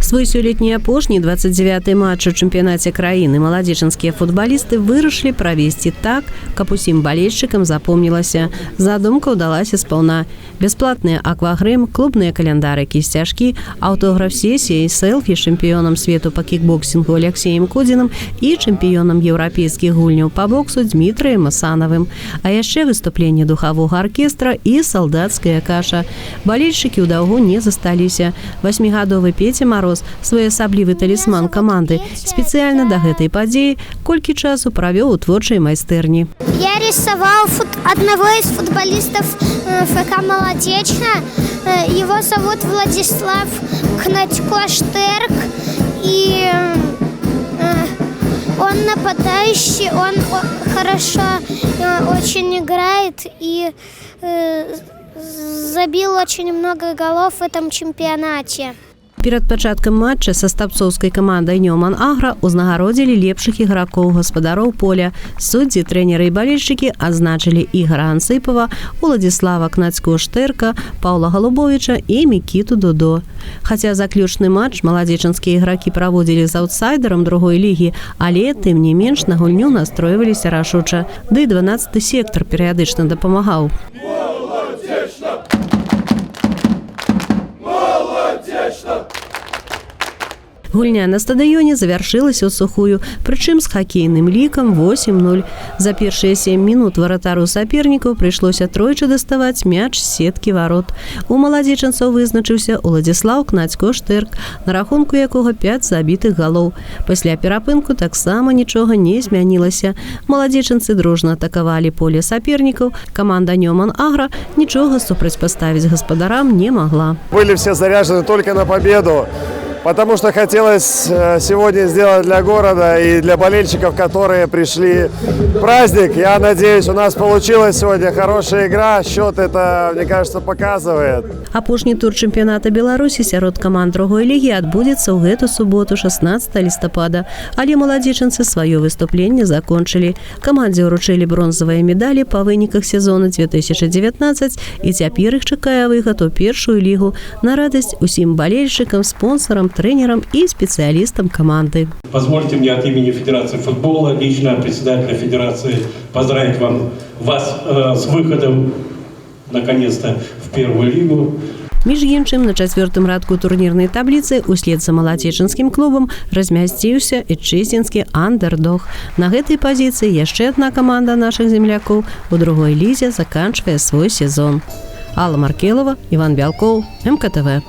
Свой сёлетні апошні, 29 матч у чэмпіянаце краіны маладзечанскія футбалісты вырашылі правесці так, каб усім балельшчыкам запомнілася. Задумка ўдалася спаўна. Бясплатныя аквагрым, клубныя каляндарыкі, сцяжкі, аўтограф-сесія і сэлфі з чэмпіёнам свету па кікбоксінгу Алексеем Кодзіным і чэмпіёнам еўрапейскіх гульняў па боксу Дмітрыем Асанавым. А яшчэ выступленне духавога аркестра і салдацкая каша. Балельшчыкі ў даўгу не засталіся. Васьмігадовы Пеця Мароз, своеасаблівы талісман каманды, спецыяльна да гэтай падзеі колькі часу правёў у творчай майстэрні. Я рисовал одного из футболистов ФК «Молодечно». Его зовут Владислав Кнатько-Штерк. И он нападающий, он хорошо очень играет и забил очень много голов в этом чемпионате. Перад пачаткам матча са стапцоўскай камандай «Нёман Агра» узнагародзілі лепшых ігракоў гаспадароў поля. Суддзі, трэнеры і балельшчыкі адзначылі Ігара Ансыпава, Уладзіслава Кнацько-Штэрка, Паўла Галубовіча і Мікіту Дудо. Хаця заключны матч маладзечанскія ігракі праводзілі з аўтсайдерам другой лігі, але тым не менш на гульню настройваліся рашуча. Ды і 12 сектар перыядычна дапамагаў. Молодечно! Молодечно! Гульня на стадыёне завяршылася ў сухую, прычым з хакейным лікам 8-0. За першыя 7 мінут варатару сапернікаў прыйшлося тройчы даставаць мяч з сеткі варот. У маладзечанцаў вызначыўся Уладзіслаў Кнацько-Штэрк, на рахунку якога 5 забітых галоў. Пасля перапынку таксама нічога не змянілася. Маладзечанцы дружна атакавалі поле сапернікаў. Каманда «Нёман Агра» нічога супрацьпаставіць гаспадарам не магла. Были все заряжены только на победу, потому что хотелось сегодня сделать для города и для болельщиков, которые пришли, праздник. Я надеюсь, у нас получилась сегодня хорошая игра. Счет это, мне кажется, показывает. Апошні тур чэмпіяната Беларусі сярод каманд другой лігі адбудзецца ў гэту суботу, 16 лістапада. Але маладзечанцы сваё выступленне закончылі. Камандзе ўручылі бронзавыя медалі па выніках сезона 2019, і цяпер іх чакае выхад у першую лігу на радасць усім балельшчыкам, спонсарам, трэнерам і спецыялістам каманды. Позвольте мне от имени Федерации футбола, лично председателя Федерации, поздравить вас с выходом, наконец-то, в первую лигу. Між іншым, на чацвёртым радку турнірнай табліцы услед за маладзечанскім клубам размясціўся эчэзінскі «Андердог». На гэтай пазіцыі яшчэ адна каманда нашых землякоў у другой лізе заканчвае свой сезон. Алла Маркелова, Іван Бялкоў, МКТВ.